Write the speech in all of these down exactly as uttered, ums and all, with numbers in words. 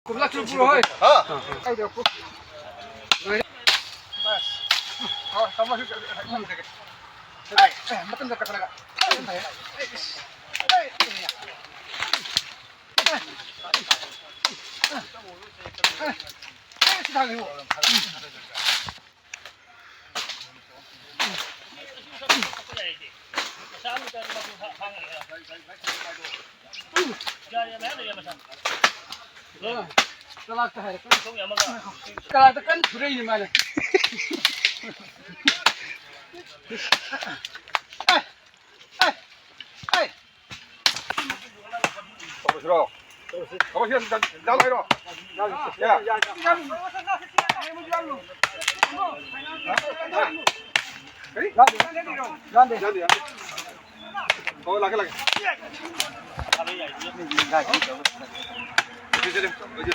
ꯀꯨꯝꯂꯥ ꯆꯨꯝꯐꯨ ꯍꯣꯏ꯫ ꯍꯥ? ꯑꯩꯗꯣ ꯀꯨꯝ-, ꯂꯣꯏꯔꯦ꯫ ꯕꯁ꯫ ꯍꯣꯏ, ꯇꯥꯃꯣ, ꯁꯤ ꯀꯩꯅꯣ ꯇꯧꯔꯒꯦ꯫ ꯑꯦ, ꯑꯦ, ꯃꯇꯝꯗ ꯀꯛꯊꯠꯂꯒ꯫ ꯑꯦ, ꯁꯤ ꯊꯥꯡꯉꯤꯕꯣ꯫ ꯀꯂꯥꯛꯇ ꯍꯥꯏꯔꯦ꯫ ꯀꯂꯥꯛꯇ ꯀꯟꯅ ꯐꯨꯔꯛꯏꯅꯦ ꯃꯥꯅ꯫ ꯑꯦ! ꯑꯦ! ꯑꯦ! ꯇꯧꯔꯁꯤꯔꯣ? ꯇꯧꯔꯁꯤ꯫ ꯗꯥ ꯂꯥꯛꯏꯔꯣ? ꯌꯥ꯫ ꯀꯔꯤ? ꯌꯥꯗꯦ꯫ ꯌꯥꯗꯦ, ꯌꯥꯗꯦ꯫ ꯑꯣ, ꯂꯥꯛꯀꯦ, ꯂꯥꯛꯀꯦ꯫ ꯁꯤ, ꯁꯤ, ꯁꯤ, ꯁꯤ꯫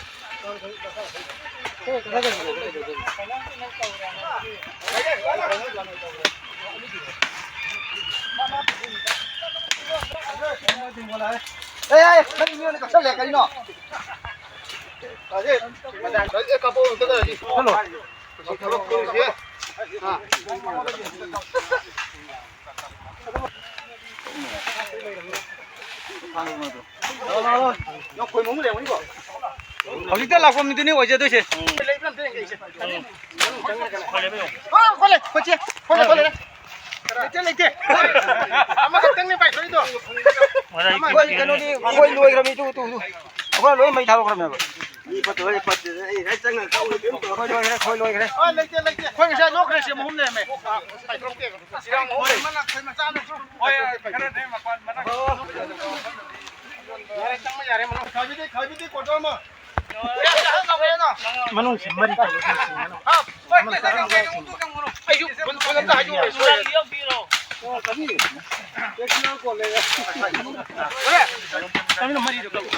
ꯑꯦ, ꯑꯦ, ꯅꯪ ꯃꯤꯉꯣꯟꯗ ꯀꯛꯁꯜꯂꯦ ꯀꯩꯅꯣ? ꯑꯦ, ꯀꯥꯞꯄꯛꯑꯣ ꯑꯝꯇ ꯀꯩꯅꯣꯗꯤ꯫ ꯆꯠꯂꯣ꯫ ꯊꯕꯛ ꯇꯧꯔꯤꯁꯦ꯫ ꯑꯥ꯫ ꯅꯪ ꯈꯣꯏ ꯃꯨꯛ ꯂꯩꯔꯝꯒꯅꯤꯀꯣ? ꯍꯧꯖꯤꯛꯇ ꯂꯥꯛꯄ ꯃꯤꯗꯨꯅꯤ ꯑꯣꯏꯖꯗꯣꯏꯁꯦ꯫ ꯂꯩꯕ꯭ꯔꯥ ꯑꯝꯇ ꯌꯦꯡꯒꯦ, ꯏꯆꯦ꯫ ꯈꯣꯠꯂꯦ, ꯈꯣꯠꯂꯦ, ꯈꯣꯠꯂꯦ꯫ ꯂꯩꯇꯦ, ꯂꯩꯇꯦ꯫ ꯑꯃꯈꯛꯇꯪꯅꯦ ꯄꯥꯏꯊꯣꯛꯏꯗꯣ꯫ ꯑꯩꯈꯣꯏ ꯀꯩꯅꯣꯗꯤ, ꯑꯩꯈꯣꯏ ꯂꯣꯏꯈ꯭ꯔꯕꯅꯤ, ꯇꯨ, ꯇꯨ, ꯇꯨ꯫ ꯑꯩꯈꯣꯏ ꯂꯣꯏ ꯃꯩ ꯊꯥꯗꯣꯛꯈ꯭ꯔꯕꯅꯦꯕ꯫ ꯃꯤ ꯐꯠꯇꯕ ꯂꯩ, ꯐꯠꯇꯦ꯫ ꯑꯩ ꯍꯦꯛ ꯆꯪꯉꯒ ꯀꯛꯎ, ꯀꯩꯝ ꯇꯧꯔꯣꯏ꯫ ꯑꯩꯈꯣꯏ ꯂꯣꯏꯈ꯭ꯔꯦ, ꯑꯩꯈꯣꯏ ꯂꯣꯏꯈ꯭ꯔꯦ꯫ ꯑ, ꯂꯩꯇꯦ, ꯂꯩꯇꯦ꯫ ꯑꯩꯈꯣꯏ ꯉꯁꯥꯏ ꯂꯣꯛꯈ꯭ꯔꯦ, ꯁꯦꯝ ꯑꯍꯨꯝ ꯂꯩꯔꯝꯃꯦ꯫ ꯄꯥꯏꯊꯣꯛꯇꯦ꯫ ꯏꯔꯥꯡ ꯑꯍꯨꯝ ꯂꯩ꯫ ꯍꯣꯏ, ꯈꯔ ꯅꯦ, ꯃꯄꯥꯟ ꯃꯅꯥꯛ꯫ ꯌꯥꯔꯦ, ꯆꯪꯕ ꯌꯥꯔꯦ, ꯃꯅꯨꯡ꯫ ꯌꯥꯔꯦ, ꯆꯪꯕ ꯌꯥꯔꯦ, ꯃꯅꯨꯡ꯫ ꯈꯥꯏꯕꯤꯗꯦ, ꯈꯥꯏꯕꯤꯗꯦ, ꯀꯣꯇꯔ ꯑꯃ꯫ ꯃꯅꯨꯡꯁꯤ ꯃꯔꯤ ꯇꯧꯔꯒ ꯁꯤꯡꯒꯅꯨ꯫ ꯑꯩꯁꯨ ꯕꯨꯟ ꯕꯨꯟ ꯑꯝꯇ ꯍꯥꯏꯗꯣꯛꯎꯔꯦ, ꯁꯣꯏꯔꯦ꯫ ꯆꯪꯃꯤꯟꯅ ꯃꯔꯤꯗꯣ ꯀꯛꯎ꯫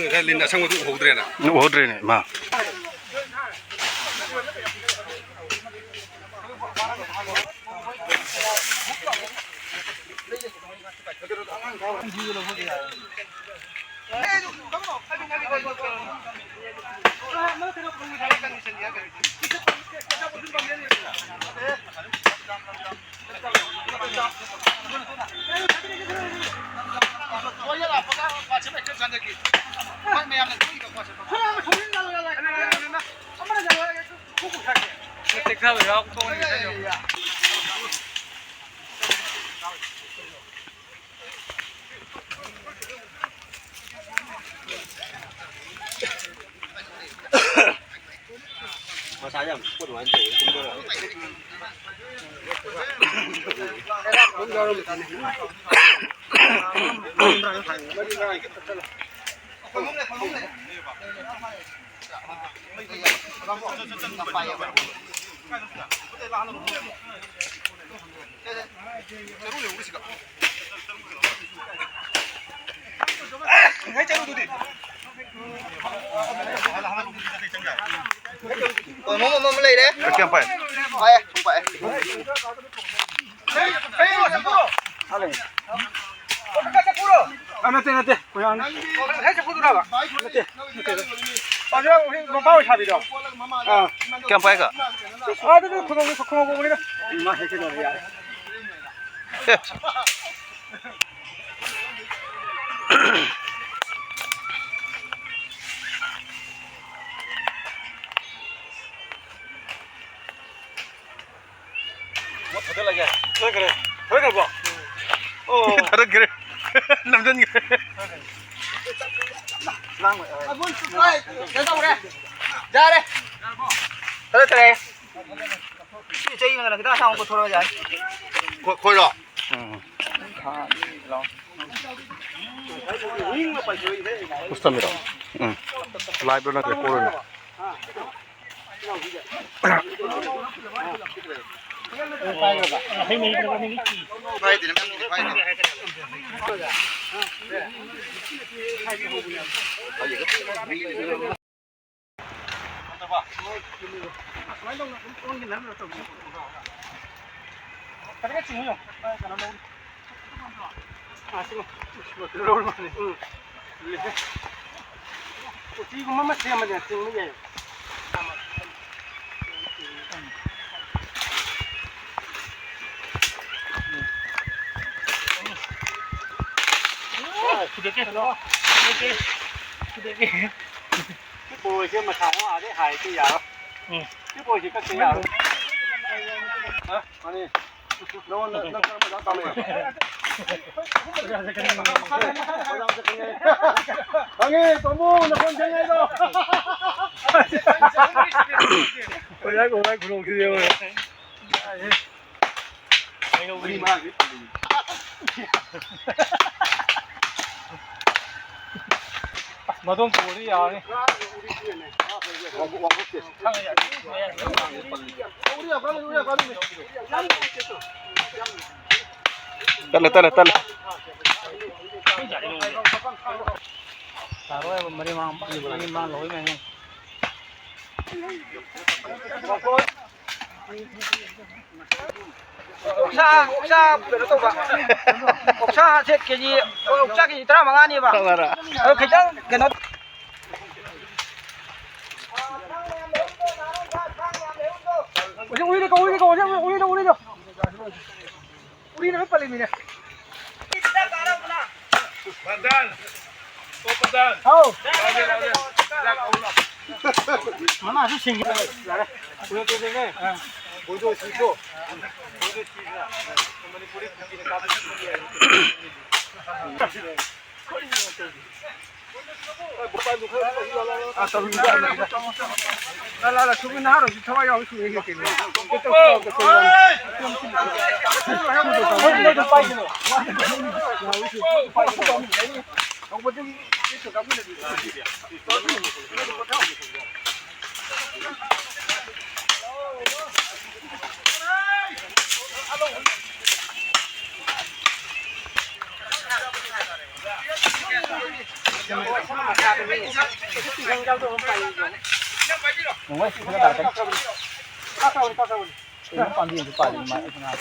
ꯉꯁꯥꯏ ꯂꯤꯟ ꯑꯁꯪꯕꯗꯨ ꯎꯍꯧꯗ꯭ꯔꯦꯅ꯫ ꯎꯍꯧꯗ꯭ꯔꯦꯅꯦ, ꯃꯥ꯫ ꯃꯁꯥꯁꯦ ꯌꯥꯝ ꯄꯤꯛꯄ ꯑꯗꯨꯃꯥꯏꯅ ꯇꯧꯋꯤ, ꯀꯨꯝꯊꯔꯛꯑꯒ꯫ ꯀꯩꯅꯣꯝ ꯑꯃ ꯂꯩꯔꯦ꯫ ꯀꯌꯥꯝ ꯄꯥꯏ? ꯄꯥꯏ, ꯄꯥꯏ꯫ ꯑ, ꯅꯠꯇꯦ, ꯅꯠꯇꯦ꯫ ꯅꯠꯇꯦ, ꯅꯠꯇꯦ꯫ ꯑꯗꯨ ꯍꯧꯖꯤꯛ ꯃꯄꯥ ꯑꯣꯏ ꯁꯥꯕꯤꯗꯣ꯫ ꯑꯥ꯫ ꯀꯌꯥꯝ ꯄꯥꯏꯒ? ꯑꯥ, ꯑꯗꯨꯗꯤ ꯈꯨꯗꯣꯡ-, ꯈꯨꯗꯣꯡ ꯌꯥꯔꯦ꯫ ꯑꯦ꯫ ꯊꯥꯗꯠꯂꯒꯦ꯫ ꯊꯥꯗꯠꯈ꯭ꯔꯦ꯫ ꯊꯥꯗꯠꯈ꯭ꯔꯕꯣ? ꯑꯣ꯫ ꯊꯥꯗꯠꯈ꯭ꯔꯦ꯫ ꯅꯝꯖꯟꯈ꯭ꯔꯦ꯫ ꯂꯥꯡꯕ, ꯑ, ꯑꯕꯨꯡ, ꯁꯨ ꯇꯥꯏ꯫ ꯀꯩꯅꯣ ꯇꯧꯔꯦ꯫ ꯌꯥꯔꯦ꯫ ꯊꯥꯗꯠꯈ꯭ꯔꯦ꯫ ꯁꯤ ꯆꯩ ꯃꯅꯥꯗ ꯈꯤꯇꯪ ꯑꯁꯥꯡꯕ ꯄꯨꯊꯣꯔꯛꯑꯣ ꯌꯥꯔꯦ꯫ ꯈꯣ-, ꯈꯣꯏꯔꯣ? ꯎꯝ꯫ ꯎꯁꯤꯇꯝꯃꯤꯔꯣ? ꯎꯝ꯫ ꯂꯥꯏꯕ꯭ꯔꯣ ꯅꯠꯇ꯭ꯔꯒ ꯀꯣꯔꯣꯅꯣ? ꯎꯆꯤꯒꯨꯝꯕ ꯑꯃ ꯁꯦꯝꯃꯗꯤ ꯆꯤꯡꯕ ꯌꯥꯏ꯫ ꯁꯤ ꯕꯣꯏꯁꯦ ꯃꯁꯥ ꯑꯃ ꯑꯥꯗꯩ ꯍꯥꯏꯔꯗꯤ ꯌꯥꯔꯣꯏ꯫ ꯎꯝ꯫ ꯁꯤ ꯕꯣꯏꯁꯦ ꯀꯛꯇ ꯌꯥꯔꯣꯏ꯫ ꯍꯥ? ꯃꯥꯅꯤ꯫ ꯅꯉꯣꯟꯗ ꯅꯪ ꯀꯔꯝꯕ ꯖꯥꯠ ꯄꯥꯝꯃꯤ? ꯈꯪꯉꯦ, ꯇꯥꯃꯣ, ꯅꯈꯣꯟ ꯈꯪꯉꯦ ꯑꯩꯗꯣ꯫ ꯑꯣꯖꯥ ꯀꯧꯔ ꯈꯨꯅꯣꯛꯇꯨꯗꯤ ꯌꯦꯡꯉꯨꯅꯦ꯫ ꯃꯗꯣꯝ ꯄꯨꯔꯗꯤ ꯌꯥꯔꯅꯤ꯫ ꯇꯠꯂꯦ, ꯇꯠꯂꯦ, ꯇꯠꯂꯦ꯫ ꯇꯥꯔꯣꯏ, ꯃꯔꯤ ꯃꯉꯥ, ꯃꯔꯤ ꯃꯉꯥ ꯂꯧꯔꯣꯏ ꯃꯌꯥꯝ꯫ ꯑꯣꯛꯁꯥ, ꯑꯣꯛꯁꯥ ꯀꯩꯅꯣ ꯇꯧꯕ꯫ ꯑꯣꯛꯁꯥꯁꯦ ꯀꯦ ꯖꯤ, ꯑꯣꯛꯁꯥ ꯀꯦ ꯖꯤ ꯇꯔꯥꯃꯉꯥꯅꯦꯕ꯫ ꯇꯔꯥꯃꯉꯥꯔ? ꯑꯗꯣ ꯈꯤꯇꯪ ꯀꯩꯅꯣ꯫ ꯎꯔꯤꯗꯣ ꯀꯧ, ꯎꯔꯤꯗꯣ ꯀꯧ, ꯎꯔꯤꯗꯣ, ꯎꯔꯤꯗꯣ, ꯎꯔꯤꯗꯣ꯫ ꯎꯔꯤꯅ ꯂꯣꯏ ꯄꯜꯂꯤꯃꯤꯅꯦ꯫ ꯄ꯭ꯔꯙꯥꯟ꯫ ꯑꯣ, ꯄ꯭ꯔꯙꯥꯟ꯫ ꯍꯥꯎ꯫ ꯂꯥꯎꯁꯦ, ꯂꯥꯎꯁꯦ꯫ ꯃꯅꯥꯁꯨ ꯁꯤꯡꯒꯦ꯫ ꯌꯥꯔꯦ꯫ ꯀꯩꯅꯣ ꯇꯧꯗꯣꯏꯅꯦ꯫ ꯕꯣꯏꯗꯣ ꯁꯤꯀꯣ꯫ ꯕꯣꯏꯗꯣ ꯁꯤꯗꯅ꯫ ꯃꯅꯤꯄꯨꯔꯤ ꯀꯨꯀꯤꯅ ꯀꯥꯞꯄ ꯁꯤꯗꯤ ꯌꯥꯏ꯫ ꯅꯣꯡꯃꯩ ꯈꯔ ꯇꯥꯔꯛꯀꯅꯤ꯫ ꯀꯩꯅꯣ ꯄꯥꯝꯕꯤ ꯑꯃꯁꯨ ꯄꯥꯜꯂꯤ, ꯃꯥ-, ꯃꯥ-,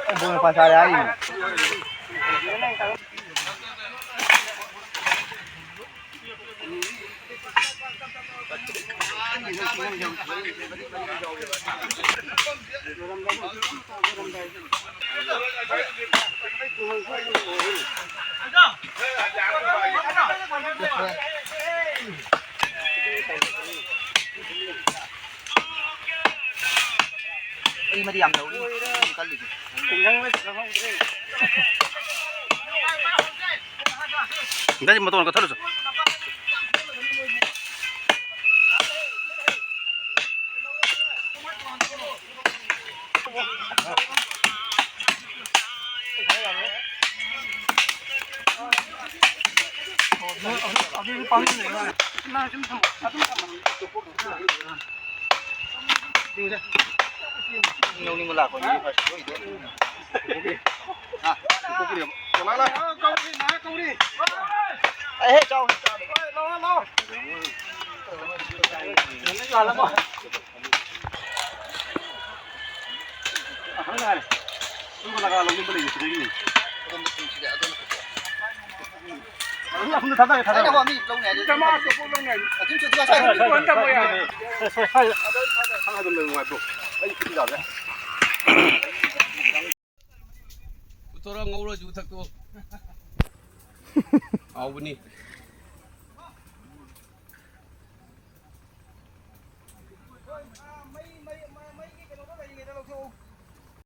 ꯑꯩ ꯕꯣꯜ ꯃꯄꯥ ꯆꯥꯔꯦ ꯍꯥꯏꯔꯤꯅꯦ꯫ ꯑꯩ ꯃꯗꯤ ꯌꯥꯝ ꯇꯧꯔꯤ ꯀꯜꯂꯤꯁꯦ꯫ ꯒꯥꯔꯤ ꯃꯇꯣꯟ ꯀꯛꯊꯠꯂꯨꯆꯣ꯫ ꯂꯧꯅꯤꯡꯕ ꯂꯥꯛꯄꯅꯤ ꯐꯥꯔꯁ ꯑꯣꯏꯗꯣꯏꯅꯤ꯫ ꯍꯥ? ꯀꯅꯥ ꯂꯥꯛ-, ꯑꯦ, ꯍꯦ, ꯆꯥꯎ꯫ ꯄꯨꯊꯣꯔꯛꯑꯣ, ꯉꯧꯔꯣ, ꯌꯨ ꯊꯛꯇꯣꯛꯑꯣ꯫ ꯍꯥꯎꯕꯅꯤ꯫